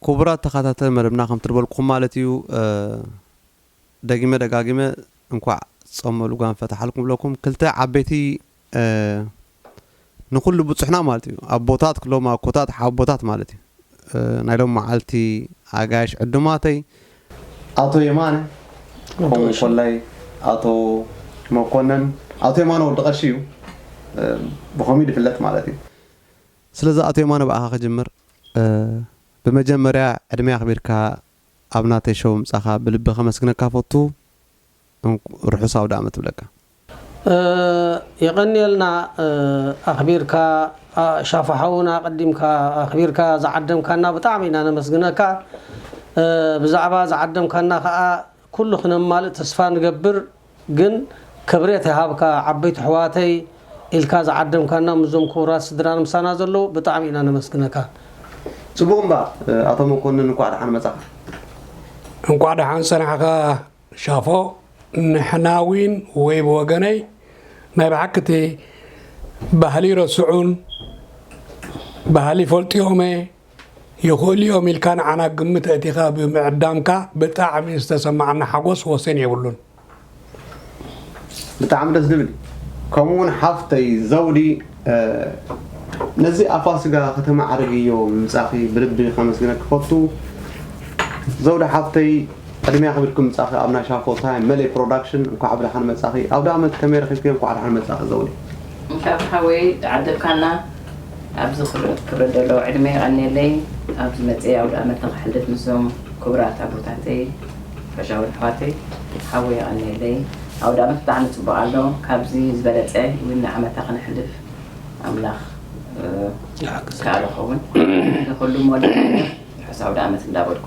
ክቡራት ተኸታተል መደብና፣ ከም ትርበልኩም ማለት እዩ። ደጊመ ደጋጊመ እንኳዕ ጾመ ልጓም ፈታሓልኩም ብለኩም። ክልተ ዓበይቲ ንኩሉ ብጹሕና ማለት እዩ፣ ኣቦታት ክሎም ኣኮታት ሓቦታት ማለት እዩ። ናይ ሎም መዓልቲ ኣጋይሽ ዕዱማተይ፣ ኣቶ የማነ ከምኡ ኮላይ ኣቶ መኮነን፣ ኣቶ የማነ ወዲ ቀሺ እዩ፣ ብኸምኡ ድፍለጥ ማለት እዩ። ስለዚ ኣቶ የማነ ብኣኻ ክጅምር። ብመጀመርያ ዕድመ ኣኽቢርካ ኣብ ናተይ ሾው ምጻኻ ብልቢ ከመስግነካ ፈቱ። ርሑስ ኣውደ ኣመት ትብለካ። የቐንየልና። ኣኽቢርካ፣ ሻፋሓውን ኣቐዲምካ ኣኽቢርካ ዝዓደምካና ብጣዕሚ ኢና ነመስግነካ። ብዛዕባ ዝዓደምካና ከዓ ኩሉ ክነማልእ ተስፋ ንገብር። ግን ክብሬት ይሃብካ፣ ዓበይቲ ኣሕዋተይ ኢልካ ዝዓደምካና ምስዞም ክቡራት ስድራን ምሳና ዘለዉ ብጣዕሚ ኢና ነመስግነካ። ጽቡቕ እምባ ኣቶ መኮንን፣ እንኳዕ ደሓን መጻኻ። እንኳዕ ደሓን ጸናሕካ ሻፎ። ንሕና ዊን ወይ ብወገነይ ናይ ብሓቂ እቲ ባህሊ ረስዑን ባህሊ ፈልጥዮመ ይኽእሉ እዮም ኢልካ ንዓና ግምት ኣእቲኻ ብምዕዳምካ ብጣዕሚ ዝተሰማዓና ሓጎስ ወሰን የብሉን። ብጣዕሚ ደስ ዝብል እዩ። ከምኡ እውን ሓፍተይ ዘውዲ ነዚ ኣፋስጋ ከተማዕርግዮ ምምጻኺ ብልቢ ከመስግነኪ ክፈቱ። ዘውዲ ሓፍተይ ዕድመ ኣኽቢርኪ ምምጻኺ ኣብ ናይ ሻፎ ታይም መለይ ፕሮዳክሽን እንኳዕ ብደሓን መጻኺ። ኣውደ ኣመት ከመይ ረኺብክዮ? እንኳዕ ደሓን መጻኺ ዘውዲ። እንካብ ሓወይ ተዓደብካና ኣብዚ ክብረት ክብረት ዘለዎ ዕድመ የቐንየለይ። ኣብዚ መፅእ ኣውደ ኣመት ንክሕልፍ ምስዞም ክቡራት ኣቦታተይ ፈሻውን ኣሕዋተይ ሓወይ የቐንየለይ። ኣውደ ኣመት ብጣዕሚ ፅቡቕ ኣሎ። ካብዚ ዝበለፀ እውን ንዓመታ ክነሕልፍ ኣምላኽ ይሓግዝ። ከኣ ዝኸውን ንኹሉ ሞላ ርሑስ ኣውደ ኣመት እንዳበልኩ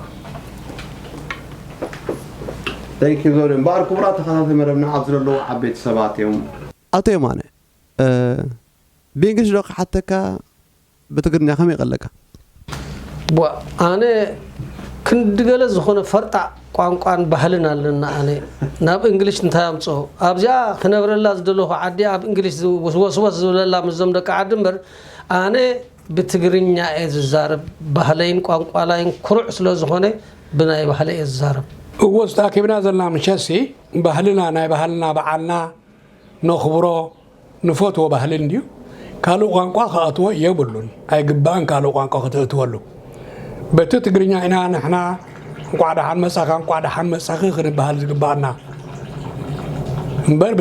Thank you ዘውዲ። እምበኣር ክቡራት ተኸታተልቲ መደብና ኣብዚ ዘለዉ ዓበይቲ ሰባት እዮም። ኣቶ የማነ ብእንግሊሽ ዶ ክሓተካ ብትግርኛ ከመይ ይቐለካ? ቧእ ኣነ ክንዲ ገለ ዝኾነ ፈርጣዕ ቋንቋን ባህልን ኣለና ኣነ ናብ እንግሊሽ እንታይ ኣምፅኦ ኣብዚኣ ክነብረላ ዝደለኹ ዓዲ ኣብ እንግሊሽ ዝወስወስ ዝብለላ ምስዞም ደቂ ዓዲ እምበር ኣነ ብትግርኛ እየ ዝዛረብ ባህለይን ቋንቋላይን ኩሩዕ ስለ ዝኾነ ብናይ ባህለ እየ ዝዛረብ። እወ ተኣኪብና ዘለና ምሸትሲ ባህልና ናይ ባህልና በዓልና ነኽብሮ ንፈትዎ ባህሊ እንድዩ። ካልእ ቋንቋ ክኣትዎ የብሉን፣ ኣይግባእን ካልእ ቋንቋ ክተእትወሉ። በቲ ትግርኛ ኢና ንሕና እንቋዕ ደሓን መጻኻ እንቋዕ ደሓን መጻኺ ክንበሃል ዝግባኣና እምበር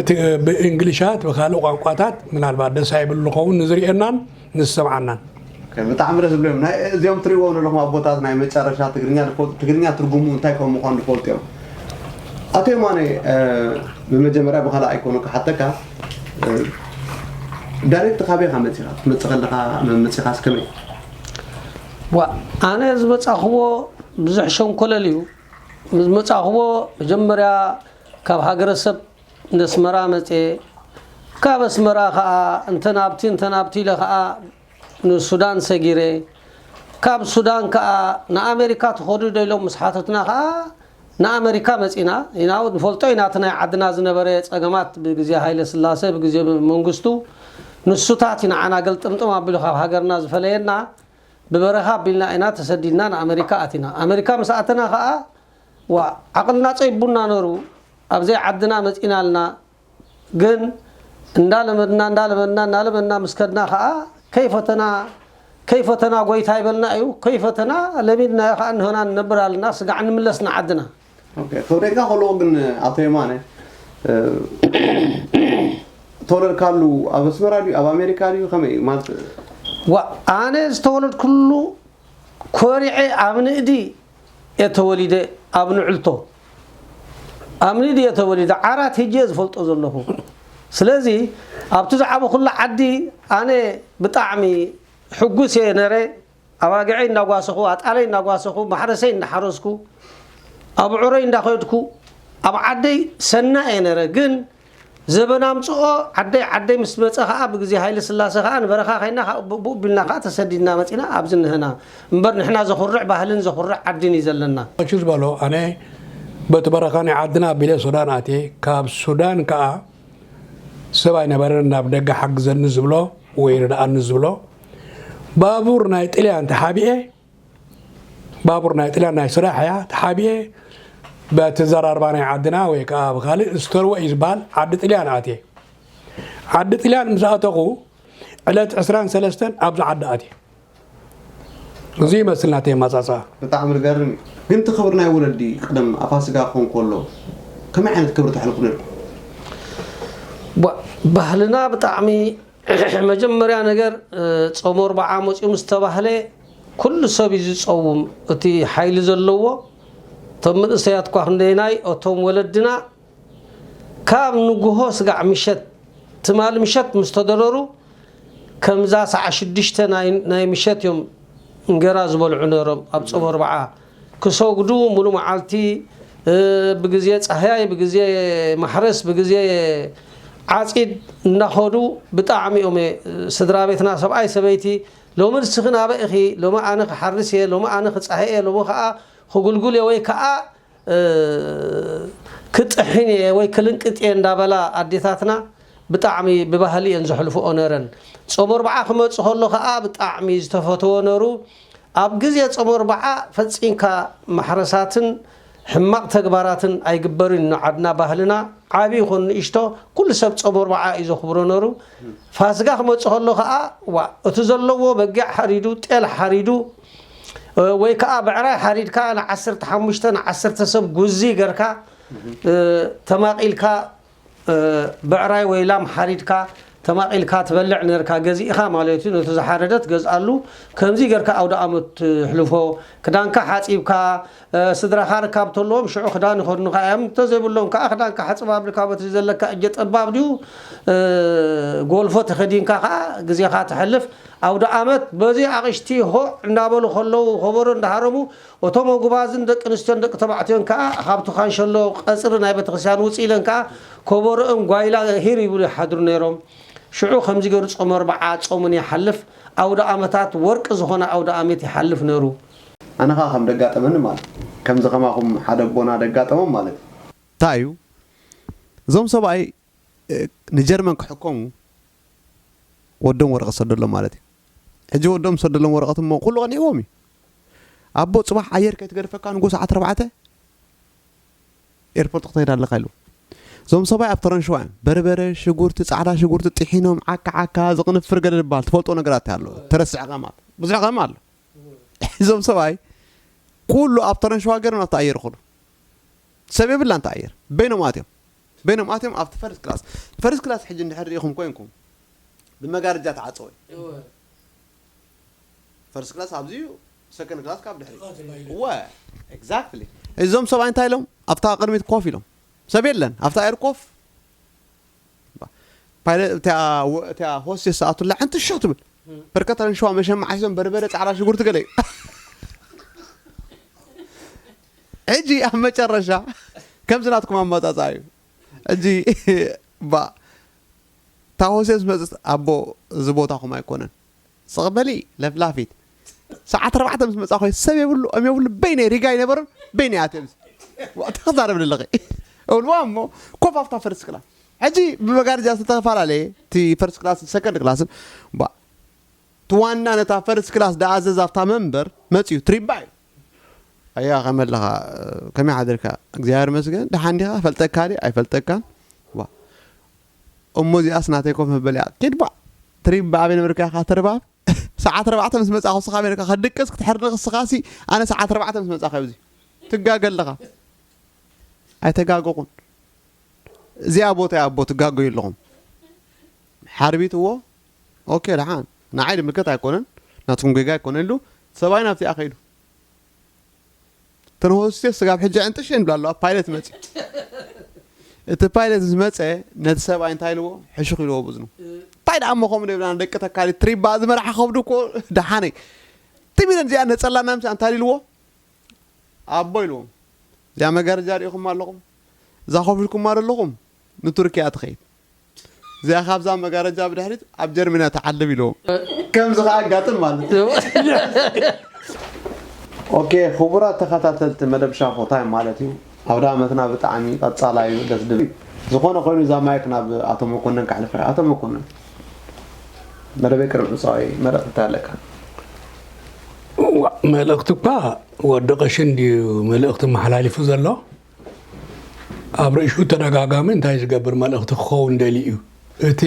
ብእንግሊሻት ብካልእ ቋንቋታት ምናልባት ደስ ኣይብል ዝኸውን ንዝርእየናን ንዝሰምዓናን። ብጣዕሚ ደስ ዝብሉ እዮም። ናይ እዚኦም ትሪእዎም ዘለኹም ኣቦታት ናይ መጨረሻ ትግርኛ ዝፈልጡ ትግርኛ ትርጉሙ እንታይ ከም ምዃኑ ዝፈልጡ እዮም። ኣቶ የማነ ብመጀመርያ ብኻልእ ኣይኮኑ ክሓተካ ዳይሬክት ካበይ ኢኻ መፂኻ ክትመፅእ ከለኻ መመፂኻስ ከመይ? ዋ ኣነ ዝመፃኽዎ ብዙሕ ሸንኮለል እዩ። ዝመፃኽዎ መጀመርያ ካብ ሃገረሰብ ነስመራ መፅየ ካብ ኣስመራ ከዓ እንተ ናብቲ እንተ ናብቲ ኢለ ከዓ ንሱዳን ሰጊረ ካብ ሱዳን ከዓ ንኣሜሪካ ትኸዱ ዶ ኢሎም ምስ ሓተትና ከዓ ንኣሜሪካ መፂና ኢና ንፈልጦ ኢና እቲ ናይ ዓድና ዝነበረ ፀገማት ብግዜ ሃይለ ስላሰ ብግዜ መንግስቱ ንሱታት እዩ ንዓና ገልጥምጥም ኣቢሉ ካብ ሃገርና ዝፈለየና ብበረኻ ኣቢልና ኢና ተሰዲድና ንኣሜሪካ ኣቲና ኣሜሪካ ምስ ኣተና ከዓ ዋ ዓቕልና ፀይቡና ነሩ ኣብዘይ ዓድና መፂና ኣልና ግን እንዳለመድና እንዳለመድና እንዳለመድና ምስ ከድና ከዓ ከይፈተና ከይፈተና ጎይታ ይበልና እዩ ከይፈተና ለሚድናዮ ከዓ እንሆና ንነብር ኣለና ስጋዕ ንምለስ ንዓድና ኦኬ፣ ተወደድካ ከለዎ ግን ኣቶ የማነ እ፣ ተወለድካሉ ኣብ ኣስመራ ድዩ ኣብ ኣሜሪካ ድዩ ከመይ እዩ ማለት ዋ ኣነ ዝተወለድኩሉ ኮሪዐ ኣብ ንእዲ እየ ተወሊደ ኣብ ንዕልቶ ኣብ ንእዲ እየ ተወሊደ ዓራት ሂጂ እየ ዝፈልጦ ዘለኹ ስለዚ ኣብቲ ዝዓበኹሉ ዓዲ ኣነ ብጣዕሚ ሕጉስ እየ ነረ ኣባግዐይ እናጓሰኹ ኣጣለይ እናጓሰኹ ማሕረሰይ እናሓረስኩ ኣብዑረይ እንዳኸድኩ ኣብ ዓደይ ሰና እየ ነረ ግን ዘበን ኣምፅኦ ዓደይ ዓደይ ምስ መፀ ከዓ ብግዜ ሃይለ ስላሰ ከዓ ንበረኻ ከይና ብኡ ቢልና ከዓ ተሰዲድና መፂና ኣብዚ ንህና እምበር ንሕና ዘኹርዕ ባህልን ዘኹርዕ ዓድን እዩ ዘለና። ኣቹ ዝበሎ ኣነ በቲ በረኻ ናይ ዓድና ኣቢለ ሱዳን ኣትየ ካብ ሱዳን ከዓ ሰብ ኣይነበረን ናብ ደገ ሓግዘኒ ዝብሎ ወይ ርድኣኒ ዝብሎ። ባቡር ናይ ጥልያን ተሓቢኤ፣ ባቡር ናይ ጥልያን ናይ ስራሕ እያ ተሓቢኤ፣ በቲ ዘራርባ ናይ ዓድና ወይ ከዓ ብካልእ ዝተርወ እዩ ዝበሃል ዓዲ ጥልያን ኣትየ። ዓዲ ጥልያን ምስ ኣተኹ ዕለት ዕስራን ሰለስተን ኣብዚ ዓዲ ኣትየ። እዚ ይመስል ናተይ ኣመጻጽኣ። ብጣዕሚ ዝገርም እዩ። ግን እቲ ክብሪ ናይ ወለዲ ቀደም ኣብ ፋሲካ ክኾን ከሎ ከመይ ዓይነት ክብሪ ተሕልፉ ነርኩም? ቧ-፣ ባህልና ብጣዕሚ መጀመርያ ነገር፣ እ፣ ጾም ኣርብዓ መጺኡ ምስ ተባህለ ኩሉ ሰብ እዩ ዝጸውም። እቲ ሓይሊ ዘለዎ፣ እቶም መንእሰያት እኳ ክንደየናይ፣ እቶም ወለድና ካብ ንጉሆ ስጋዕ ምሸት፣ ትማሊ ምሸት ምስ ተደረሩ፣ ከምዛ ሰዓት ሽዱሽተ ናይ፣ ናይ ምሸት እዮም እንገራ ዝበልዑ ነይሮም ኣብ ጾም ኣርብዓ። ክሰግዱ ሙሉ መዓልቲ፣ እ፣ ብግዜ ጻህያይ፣ ብግዜ ማሕረስ፣ ብግዜ ዓጺድ እናኸዱ ብጣዕሚ እዮም፣ እ፣ ስድራ ቤትና ሰብኣይ ሰበይቲ፣ "ሎሚ ንስኺ ናበይ ኢኺ? ሎሚ ኣነ ክሓርስ እየ፣ ሎሚ ኣነ ክጻሂ እየ፣ ሎሚ ኸኣ ክጉልጉል እየ ወይ ከኣ እ፣ ክጥሕን እየ ወይ ክልንቅጥ እየ" እንዳበላ ኣዴታትና ብጣዕሚ ብባህሊ እየን ዘሕልፍኦ ነረን። ጾም ኣርብዓ ክመጽእ ከሎ ከኣ ብጣዕሚ ዝተፈተወ ነሩ። ኣብ ግዜ ጾም ኣርብዓ ፈጺምካ ማሕረሳትን ሕማቕ ተግባራትን ኣይግበርን እዩ። ዓድና ባህልና ዓቢ ይኹን ንእሽቶ ኩሉ ሰብ ጾም ኣርብዓ እዩ ዘኽብሮ ነሩ። ፋስጋ ክመጽእ ከሎ ከኣ ዋ፣ እቲ ዘለዎ በጊዕ ሓሪዱ፣ ጤል ሓሪዱ፣ እ፣ ወይ ከኣ ብዕራይ ሓሪድካ ንዓሰርተ ሓሙሽተ ንዓሰርተ ሰብ ጉዚ ገርካ፣ እ፣ ተማቒልካ፣ እ፣ ብዕራይ ወይ ላም ሓሪድካ ተማቒልካ ትበልዕ ነርካ፣ ገዚእኻ ማለት እዩ። ነቲ ዝሓረደ ትገዝኣሉ፣ ከምዚ ገርካ ኣውደ ኣመት ትሕልፎ። ክዳንካ ሓጺብካ፣ እ፣ ስድራኻ ርካብ ተለዎም ሽዑ ክዳን ይኸድኑኻ እዮም። እንተዘይብሎም ከኣ ክዳንካ ሕጽብ ኣብልካ በቲ ዘለካ እጀ ጠባብ ድዩ፣ እ፣ ጎልፎ ተኸዲንካ ከኣ ግዜኻ ተሕልፍ። ኣውደ ኣመት በዚ ኣቕሽቲ ሆዕ እንዳበሉ ከለዉ፣ ከበሮ እንዳሃረሙ፣ እቶም ኣጉባዝን ደቂ ኣንስትዮን ደቂ ተባዕትዮን ከኣ ካብቲ ካንሸሎ ቀጽሪ ናይ ቤተክርስትያን ውጽእ ኢለን ከኣ ከበሮኦም ጓይላ ሂር ይብሉ ይሓድሩ ነይሮም። ሽዑ ከምዚ ገይሩ ጾም ኣርብዓ ጾምን ይሓልፍ፣ ኣውደ ኣመታት ወርቂ ዝኾነ ኣውደ ኣመት ይሓልፍ ነይሩ። ኣነ ኸኣ ከም ደጋጠመኒ ማለት፣ ከምዚ ከማኹም ሓደ ኣቦና ደጋጠሞም ማለት እዩ። እንታይ እዩ? እዞም ሰብኣይ፣ እ፣ ንጀርመን ክሕከሙ ወዶም ወረቐት ሰደሎም ማለት እዩ። ሕጂ ወዶም ሰደሎም ወረቐት እሞ ኩሉ ቀኒዕዎም እዩ። ኣቦ፣ ጽባሕ ኣየር ከይትገድፈካ ንጎ ሰዓት ኣርባዕተ ኤርፖርት ክትኸይድ ኣለካ ኢሉ። እዞም ሰብኣይ ኣብ ተረንሸዋ እዮም። በርበረ፣ ሽጉርቲ፣ ጻዕዳ ሽጉርቲ ጥሒኖም፣ ዓካ ዓካ፣ ዝቕንፍር ገለ ዝበሃል ትፈልጦ ነገራት ኣሎ። ተረስዕካ ማለት፣ ብዙሕ ከም ኣሎ። እዞም ሰብኣይ ኩሉ ኣብ ተረንሸዋ ገይሮም ናብቲ ኣየር ይኸዱ። ሰብ የብላን እቲ ኣየር። በይኖም ኣትዮም። በይኖም ኣትዮም ኣብቲ ፈርስት ክላስ። ፈርስት ክላስ ሕጂ እንድሕር ርኢኹም ኮይንኩም ብመጋረጃ ተዓጸወ እዩ። እወ። ፈርስት ክላስ ኣብዚ እዩ፣ ሰከንድ ክላስ ካብ ድሕሪ። ጥቓ ተባሂሉ። እወ፣ ኤግዛክትሊ። እዞም ሰብኣይ እንታይ ኢሎም? ኣብታ ቅድሚት ኮፍ ኢሎም። ሰብ የለን። ኣብታ ኣየር ኮፍ። ፓይለት እቲኣ ወ-፣ እቲኣ ሆስቴስ ዝኣቱላ ዕንትሾ ትብል። እም። በርከት ኣንሸዋ መሸማዕ ሒዞም በርበረ፣ ጻዕዳ ሽጉርቲ ገለ እዩ። ሕጂ ኣብ መጨረሻ ከምዚ ናትኩም ኣመጻጽኣ እዩ። ሕጂ ባ፣ እታ ሆስቴስ መጽት፣ ኣቦ፣ እዚ ቦታኹም ኣይኮነን። ስቕ በሊ ለፍላፊት። ሰዓት ኣርባዕተ ምስ መጻኹ ሰብ የብሉ፣ ኦም የብሉ፣ በይነይ ሪጋ ኣይነበሮን፣ በይነይ ኣትየ። ዋ፣ እንታይ ክዛረብ ኣለኺ? እብልዋ እሞ ኮፍ ኣብታ ፈርስት ክላስ። ሕጂ ብመጋረጃ ዝተፈላለየ፣ እቲ ፈርስት ክላስን ሰከንድ ክላስን። ባ፣ እቲ ዋና ነታ ፈርስት ክላስ ደኣዘዝ ኣብታ መንበር መጽዩ፣ ትሪባ እዩ። ኣያ፣ ከመይ ኣለኻ? ከመይ ሓደርካ? እግዚኣብሔር ይመስገን። ደሓን ዲኻ? ፈልጠካ ድየ? ኣይፈልጠካን። ዋ። እሞ እዚኣስ ናተይ ኮፍ መበሊኣ። ኪድ ባ። ትሪባ ኣበይ ነበርካ ኢኻ? ተርባብ። ሰዓት ኣርባዕተ ምስ መጻኹ ንስኻ ኣበይ ኔርካ? ከድቅስ ክትሕር ንስኻሲ፣ ኣነ ሰዓት ኣርባዕተ ምስ መጻኹ ኣብዚ። ትጋገ ኣለኻ። ኣይተጋገኹን። እዚኣ ቦታ እያ ኣቦ፣ ትጋገዩ ኣለኹም። ሓርቢትዎ፣ ኦኬ፣ ደሓን። ንዓይ ድምልከት ኣይኮነን፣ ናትኩም ጌጋ ኣይኮነን ኢሉ፣ ሰብኣይ ናብቲኣ ከይዱ። እተን ሆስቴስ ስጋብ ሕጂ ዕንጥሽ እየን ይብላ ኣለዋ፣ ፓይለት መጺኡ። እቲ ፓይለት ምስ መጸ፣ ነቲ ሰብኣይ እንታይ ኢልዎ? ሕሹኽ ኢልዎ ብእዝኑ። እንታይ ደኣ እሞ ከምኡ ዘይብላና ደቂ ተካሊት ትሪባ ዝመርሓ ከብዱ እኮ ደሓነይ። ትም ኢለን እዚኣ ነጸላና ምሳኣ እንታይ ኢልዎ? ኣቦ ኢልዎም፣ እዚኣ መጋረጃ ርኢኹማ ኣለኹም? እዛ ኮፍ ኢልኩማ ዘለኹም ንቱርኪ እያ ትኸይድ። እዚኣ ካብዛ መጋረጃ ብድሕሪት ኣብ ጀርመን እያ ትዓልብ ኢልዎም። ከምዚ ከኣ ኣጋጥም ማለት እዩ። ኦኬ፣ ክቡራት ተኸታተልቲ መደብ ሻፎ ታይም ማለት እዩ። ኣውደ ዓመትና ብጣዕሚ ቀጻላይ እዩ፣ ደስ ድብል። ዝኾነ ኮይኑ እዛ ማይክ ናብ ኣቶ መኮንን ካሕልፈ። ኣቶ መኮንን፣ መደበይ ቅርብ ምሳይ፣ መልእኽቲ ኣለካ? መልእኽቲ እኳ ወዲ ቀሽን ድዩ መልእኽቲ መሓላሊፉ ዘሎ? ኣብ ርእሹ ተደጋጋሚ እንታይ ዝገብር መልእኽቲ ክኸውን ደሊ እዩ? እቲ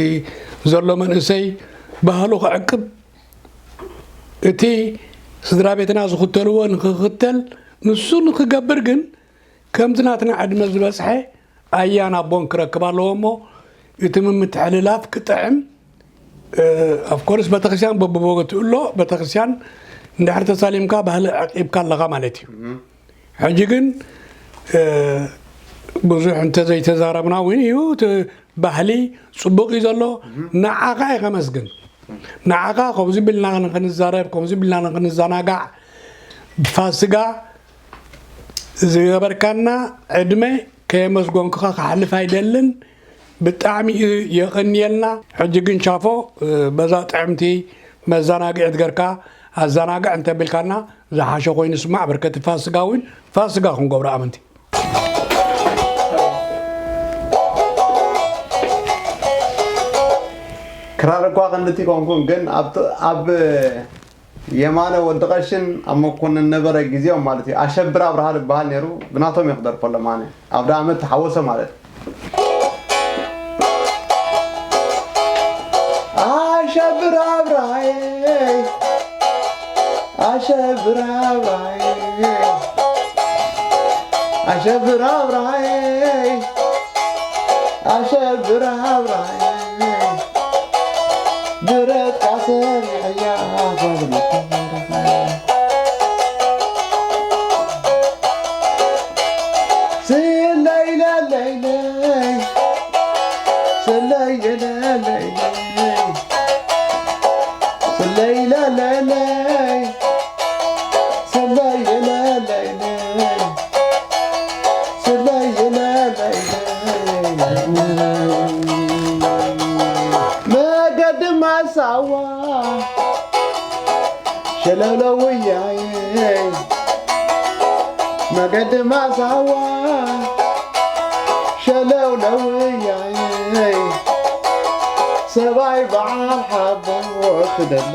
ዘሎ መንእሰይ ባህሉ ክዕቅብ፣ እቲ ስድራ ቤትና ዝኽተልዎ ንክኽተል፣ ንሱ ንክገብር ግን ከምቲ ናትና ዕድመ ዝበፅሐ ኣያን ኣቦን ክረክብ ኣለዎ እሞ እቲ ምምትሕልላፍ ክጥዕም። ኦፍኮርስ ቤተክርስትያን በብቦገቱ ኣሎ። ቤተክርስትያን እንድሕር ተሳሊምካ ባህሊ ዕቂብካ ኣለኻ ማለት እዩ። ሕጂ ግን ብዙሕ እንተዘይተዛረብና እውን እዩ እቲ ባህሊ ፅቡቅ እዩ ዘሎ። ንዓኻ እዩ ከመስግን። ንዓኻ ከምዚ ቢልና ንክንዛረብ፣ ከምዚ ቢልና ንክንዘናጋዕ፣ ብፋስጋ ዝገበርካና ዕድመ ከየመስጎንኩኻ ክሓልፍ ኣይደልን። ብጣዕሚ እዩ የቐንየልና። ሕጂ ግን ቻፎ በዛ ጥዕምቲ መዘናግዒት ገርካ ኣዘናግዕ እንተቢልካና ዝሓሸ ኮይኑ ስማዕ። በርከቲ ፋስጋ እውን ፋስጋ ክንገብሮ ኣመንቲ። ክራር እኳ ክንድቲ ኮንኩን ግን ኣብ የማነ ወዲ ቀሽን ኣብ መኮንን ነበረ ግዜኦም ማለት እዩ። ኣሸብር ኣብርሃ ዝበሃል ነይሩ። ብናቶም እዩ ክደርፈሎም ኣነ ኣብ ዳኣመት ተሓወሰ ማለት ኣሸብር ኣብርሃየ ኣሸብር ኣብርሃየ ኣሸብር ኣብርሃየ ኣሸብር ኣብርሃየ ብረትካ ሰሚዐያ ጓዝነታ ስለይለለይለይ ስለይለለይለይ ስለይለለይለይ ስለይለለይለይ ስለይለለይለይ መገዲ ማሳዋ ሸለውለውያይ መገዲ ማሳዋ ሸለውለውያይ ሰባይ በዓል ሓቦ ክደለ